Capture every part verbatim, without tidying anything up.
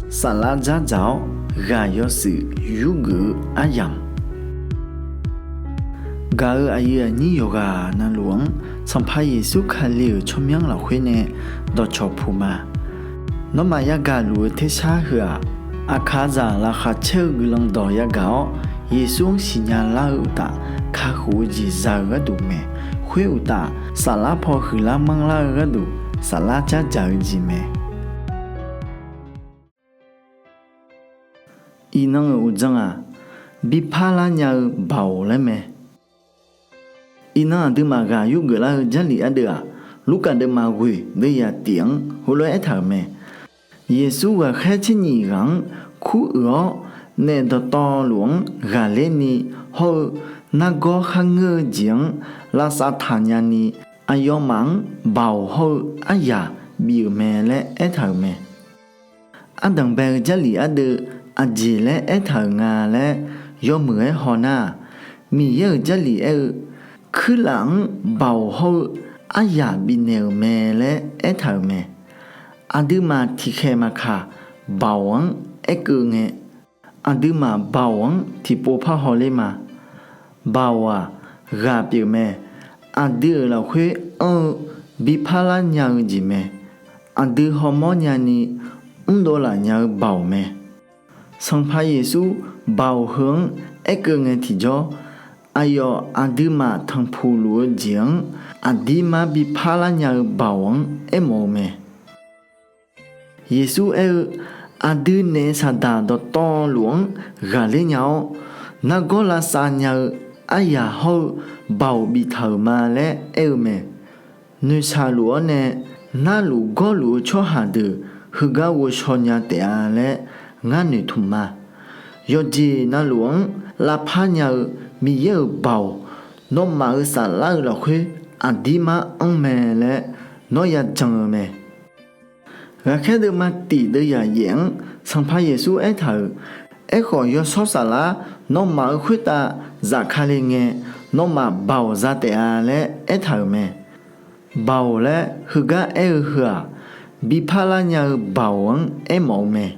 Saflar dzardzaq-awr ghaq yawshuif yurgeuf-eu aryamq, gaq-euq aqyuif aqnyir yawqghaq navluf-anr Sanqpaq Yeqsur Kali-euq tsawrmyanr lafkhoer nae dawqcawq puq ma. Nawmaf yagaq luf-eu tersar heu-aq, aqkaqzaq laqkhaq caer-eu guiqlanq dawq yagaq-awr, Yeqsur-anr siqnya lar-eu uqtaf, kakhof-eu jeq za-eu gharduq mae. Khoer uqtaf, saflar paw huiqlar manrlar-eu gharduq, saflar dzardzaq-eu jeq mae. Iqnan-euq uqdzan-aq, bi parlar nya-eu baoq laer mae. Iqnan aqduimaf ghaq yurgeuf lar-eu Jarlif ardeuv-aq, Lurkaf deuvma ghoeq deuvyaq tif-anr heulof-aer aertaq-euq mae. Yeqsur ghaqkhaer tser nyif ghaq-anr kur uiq-awr, naef dawqtawvluf-anr ghaqler ni hawr-eu nargawr kharngeur-eu jeq-anr lavsav taqnya ni, aqyawfmaf-anr baoq hawr-eu aryaq bif-euq mae laer aertaq-euq mae. Ardanq bae-eu Jarlif ardeuv aqjeq laer aertaq-euq nga laer yawmuiq-aer hawnar-aq, Miqyaer-euq Jarlif aer-eu, kuirlaf-anr baoq hawr-eu aryaq bifnaeq-euq mae laer aertaq-euq mae. Aqduimaf tiqkhaeq maqkaq, baoq-anr aerkeuv ngae, aqduimaf baoq-anr tiqpov parhaw ler ma. Baoq-aq, ghaq pyeuf mae. Aqdui-euq lafkhoer anr-eu bi parlar nya-eu jeq mae. Aqdui hawmawr nyani mrdov laf nya-eu baoq mae. Sanqpaq Yeqsur baoq heu-anr aerkeuv ngae tiqjawr, aqyawf aqduimaf tanqpuq luf-eu jeq-anr aqdirmar bi parlar nya-eu baoq-anr aermawf-eu mae. Yeqsur aer-eu, aqdui naef saqdaq dawqtawvluf-anr ghaqler nya-awr, nargawr lavsav nya-eu aryaq hawr-eu baoq biftaq-euq ma laer aer-eu mae. Noeqshaq luf-awr nae narluf gawrluf-eu tsawrhaq deuq heugar ghovshaw nya taef-a laer ngar noeqtmq ma. Yawqjeq navluf-anr lavpar nya-eu Miqyaer-euq baoq, nawmaf-euq saflar-eu lafkhoer aqdirmar anr mae laer nawr yajan-eu mae. Ghaqkhaer deuvma tif deuvyaq yaef-anr Sanqpaq Yeqsur aertaq-euq, Aerkhawf, yawshawr saflar nawmaf-euq khoertav zafkale ngae, nawmaf baoq za taef-a laer aertaq-euq mae. Baoq laer heugar aer-eu heu-aq, bi parlar nya-eu baoq-anr aermawf-eu mae.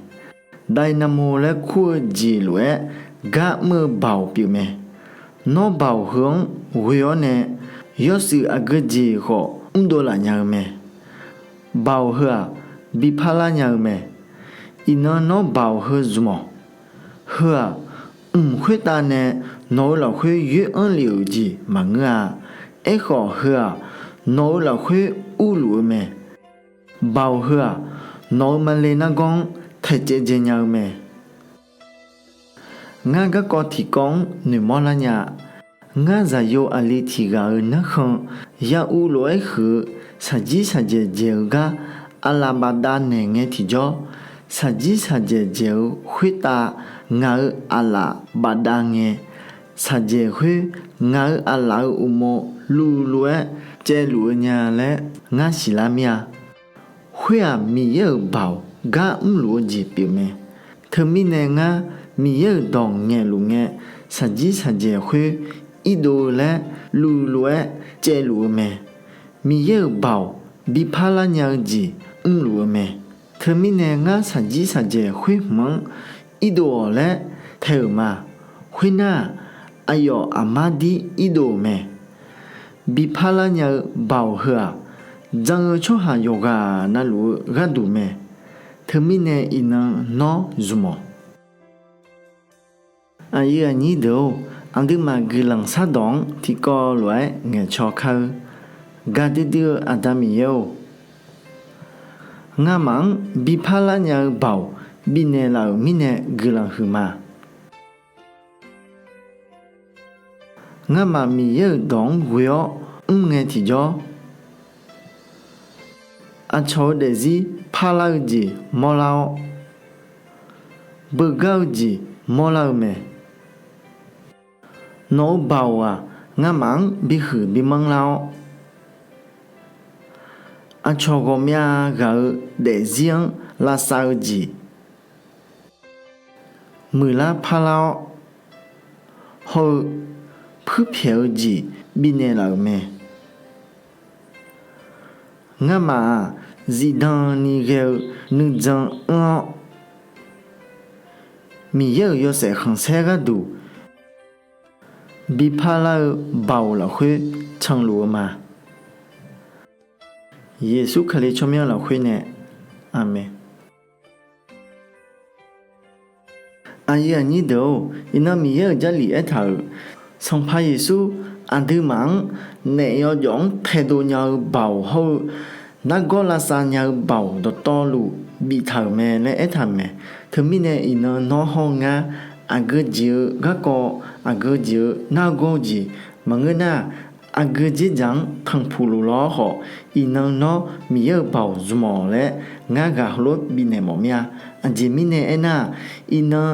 Daenamo laer kur-eu jeq lof-aer gar mr-eu baoq pyeuf mae. Nawr baoq heu-anr ghoe-awr nae yawshuif aqgeu jeq khawf mrdov laf nya-eu mae. Baoq heu-aq, bi parlar nya-eu mae. Iqnan nawr baoq heu zmq-awq. Heu-aq, mq khoertav nae nawq-eu lafkhoer yoer anr lef-euq jeq maqngeur-a. Aerkhawf heu-aq, nawq-eu lafkhoer urluf-eu mae. Baoq heu-aq, nawq-eu male nargawr-anr taeqcaev dzae nya-eu mae. Ngar garkawv tiqkawv-anr noeqmawr lar nya-a. Ngar zaqyo aqli tiq ghaq-euq narkhan ya uv lof-aer huiq-eu shaqjir shaqdzaeq dzaeq-eu gar aqlaf bafdav naeq ngae tiqjawr, shaqjir shaqdzaeq dzaeq-eu khoertav ngaq-euq aqlaf bafdav ngae, shaqdzaeq khoer ngaq-euq aqlaf-euq uqmov luvluv-aer caevluf-eu nya laer ngar siqlar mir-a. Khoer-aq, Miqyaer-euq baoq gar mrluf-eu jeq pyeuf mae. Teumirnae ngar Miqyaer-euq dawq ngaeqluf ngae, shaqjir shaqdzaeq khoer irdov-eu laer luvluv-aer caevluf-eu mae. Miqyaer-euq baoq bi parlar nya-eu jeq mrluf-eu mae. Teumirnae ngar shaqjir shaqdzaeq khoer hmq-anr irdov-awq laer tae-euq ma. Khoernar-aq, aqyawf aqmar dir irdov-euq mae. Bi parlar nya-eu baoq heu-aq, jan-eu tsawrhaq yawqghaq navluf-eu gharduq mae. Teumirnae iqnan nawr zmq-awq. Aqyuif aqnyir deuq-or, aqduimaf guiqlanq shardawq-anr tiqkawv lof-aer ngaeqcaw kar-eu. Gaqdui dui-eu Aqda Miqyaer-or, ngamaf-anr bi parlar nya-eu baoq bifnaeq laf-euq mirnae guiqlanq huiqma. Ngamaf Miqyaer-euq dawq-anr ghoe-awr mr ngae tiqjawr, aqcawq-eu daefzir parlar-eu jeq mawrlar-awr, beugar-eu jeq mawrlar-eu mae. Nawq-eu baoq-aq, ngamaf-anr bihuiq bimanr lar-awr, aqcawq ghawqmya ghaq-eu daefzir-anr lavsav-eu jeq muiqlar parlar-awr, hawr-eu puirpyaeq-eu jeq bifnaeq laf-euq mae. Ngamaf-aq, zifdan ni ghae-eu nuijan anr-awr, Miqyaer-euq yawshaef khanqsaer gharduq bi parlar-eu baoq lafkhoer canluf-eu ma. Yeqsur Kali tsawrmyanr lafkhoer nae, Aqmeq. Aqyuif aqnyir deuq-or, iqnan Miqyaer-euq Jarlif aertaq-euq, Sanqpaq Yeqsur aqduimaf-anr naef yawjawf-anr taedov nya-eu baoq hawr-eu nargawr lavsav nya-eu baoq dawqtawvluf biftaq-euq mae laer aertaq-euq mae. Teumirnae iqnan nawr hawr-eu ngar aqgeu jeq-eu garkawv, aqgeu jeq-eu nargawr-eu jeq maqngeur nar-aq, aqgeu dzerdzaq-anr tanqpuq luf lawr khawf, iqnan nawr Miqyaer-euq baoq zmq-awq laer ngar ghaq heulof-aer bifnaeq mawf mir-a. Aqjeq mirnae aernar-aq, iqnan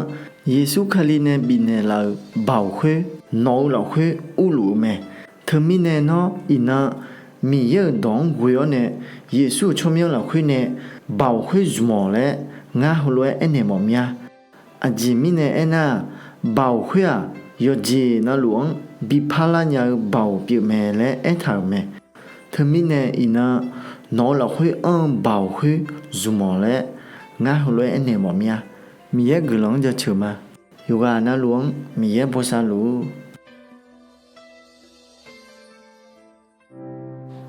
Yeqsur Kali nae bifnaeq laf-euq baoq khoer nawq-eu lafkhoer urluf-eu mae. Teumirnae nawr iqnan Miqyaer-euq dawq-anr ghoe-awr nae Yeqsur-euq tsawrmyanr lafkhoer nae baoq khoer zmq-awq laer ngar heulof-aer aernaeq mawf mir-a. Aqjeq mirnae aernar-aq, baoq khoer-aq, yawqjeq navluf-anr bi parlar nya-eu baoq pyeuf mae laer aertaq-euq mae. Teumirnae iqnan nawq-eu lafkhoer anr-eu baoq khoer zmq-awq laer ngar heulof-aer aernaeq mawf mir-a. Miqyaer guiqlanq-anr jaceuq ma. Yawqghaq navluf-anr Miqyaer bosav luf-ur.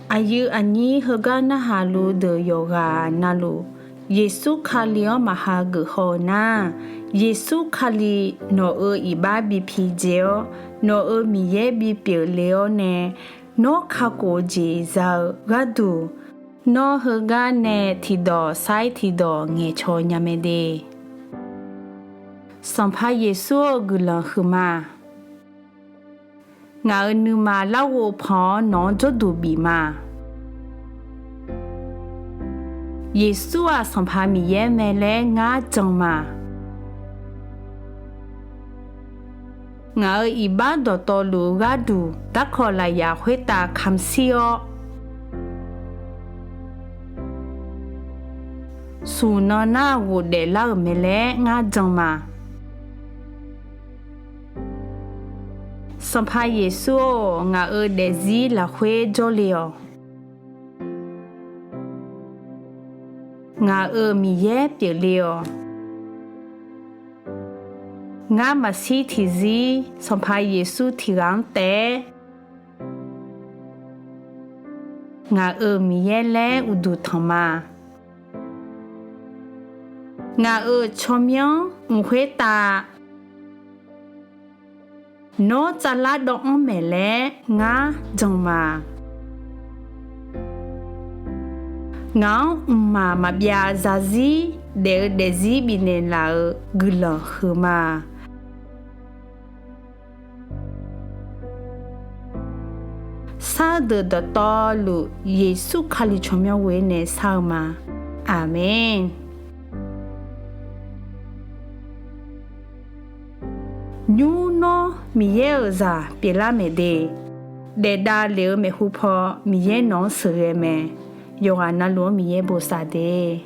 Aqyuif aqnyir heugar narhaq luf deuq yawqghaq navluf, Yeqsur Kali-anr maqha geuf haw-eu nar, Yeqsur Kali nawq-euq iqbax bi pidzae-awr, nawq-euq Miqyaer bipyeuf le-awr nae, nawr kakhof-eu jeq za-eu gharduq, nawr heugar nae tiqdawq sair tiqdawq ngaeqcawq nya mae de. Sanqpaq Yeqsur-eu guiqlanq huiqma. Ngaq-euq nuima larghov pan-awr nawq-anr jawrduq bif ma. Yeqsur-aq Sanqpaq Miqyaer mae laer ngar jan ma. Ngaq-euq iqbax dawqtawvluf-eu gharduq darkawq lafyaq khoertav kamq shir-awr, smq nan nar ghofdaef lar-euq mae laer ngar jan ma. Sanqpaq Yeqsur-or, ngaq-euq daefzir lafkhoer jawrle-awq. Ngaq-euq Miqyaer pyeufle-awq. Ngar maqshir tiqzir Sanqpaq Yeqsur tiq ghaq-anr taef-aer ngaq-euq Miqyaer laer uqduq tanq ma. Ngaq-euq tsawrmyanr mq khoertav nawr tsavlar dawv-anr maeq laer ngar jan ma. Ngaq-anr mqmaq maqbyav zarzir daef-eu daefzir bifnaeq laf-euq guiqlanq huiqma. Sar-eu deuq dawqtawvluf Yeqsur Kali tsawrmyanr ghoer nae sar-eu ma. Aqmeq. Nymr nawr Miqyaer-euq zaq pyeuflar maeq de. Daefdav lef-eu maeqhu paw Miqyaer nawq-anr sheuqghae mae. Yawqghaq navluf-anr Miqyaer bosav de.